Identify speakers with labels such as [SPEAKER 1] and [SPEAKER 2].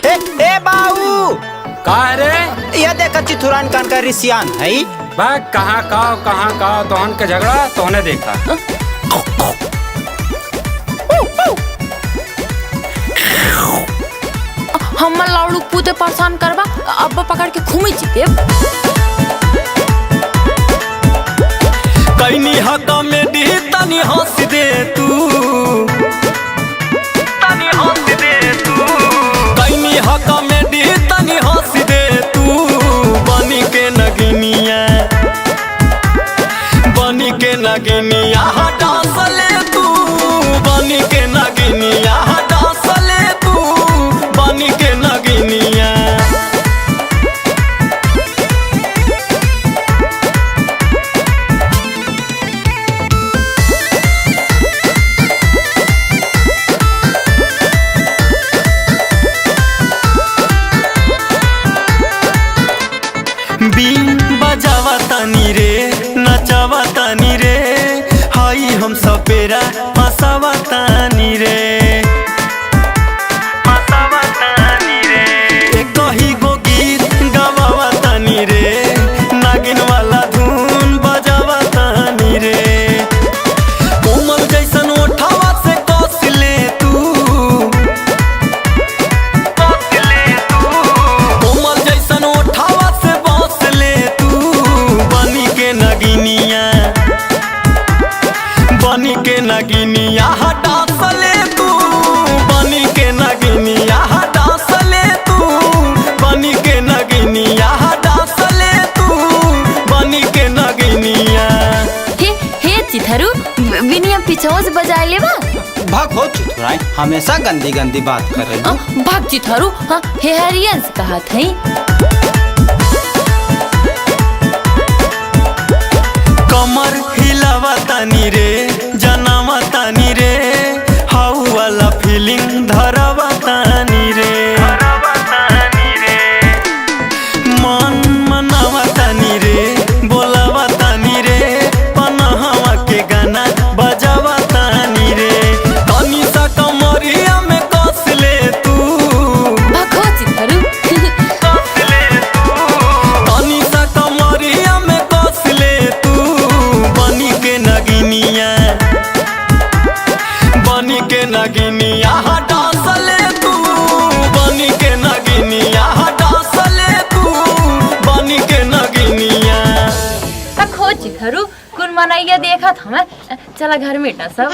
[SPEAKER 1] ए, ए बाऊ,
[SPEAKER 2] का रे?
[SPEAKER 1] यह देखा चिथुरान कान का रिसियान है।
[SPEAKER 2] बा कहाँ का कहाँ का तोहन के झगड़ा तोहने देखा।
[SPEAKER 3] हमर लाड़ू पूते परेशान करबा, अब्बा पकड़ के घूमे जीते।
[SPEAKER 4] कैनी हा कॉमेडी तनी हंस दे तू, तनी हंस दे तू। कैनी हा कॉमेडी तनी हंस दे तू, बनी के नगिनिया, बनी के नगिनिया डांस ले तू, बनी के नगिनिया डांस ले तू, बनी के नगिनिया। बीन बजावा तानी रे, नचावा तानी रे, हाई हम सपेरा फसावा तानी रे, फसावा तानी रे। एक ही गो गीत गवावा तानी रे, नागिन वाला धुन बजावा तानी रे। कोमल जैसन ओठावा से कस ले तू, कस ले तू। कोमल जैसन ओठावा से बस ले तू, बनी के नगिनिया, बनी के नगिनिया डांस ले तू, बनी के नगिनिया डांस ले तू, बनी के नगिनिया डांस ले तू, बनी के नगिनिया।
[SPEAKER 3] हे हे चिथरू, बिनिया पिछवा से बजाए लेबा।
[SPEAKER 1] भग हो चिथुराई, हमेशा गंदी गंदी बात करे।
[SPEAKER 3] भाग चिथरू, हाँ हे हरियन से कहत हई।
[SPEAKER 4] कमर हिलावा तानी रे, जनावा तानी रे, हाउ वाला फीलिंग धरावा तानी रे, मन मनावा तानी रे, बोलावा तानी रे, पनहवा के गाना बजावा तानी रे। तनी सा कमरिया में कस ले तू,
[SPEAKER 3] भाग हो चिथरू।
[SPEAKER 4] कस ले तू। तनी सा कमरिया में कस ले तू, बनी के नगिनिया, बनी के नगिनिया डांस ले तू, बनी के नगिनिया डांस ले तू, बनी के नगिनिया।
[SPEAKER 3] भाग हो चिथरू, कुन मनैया देखत हमें, चला घर में सब।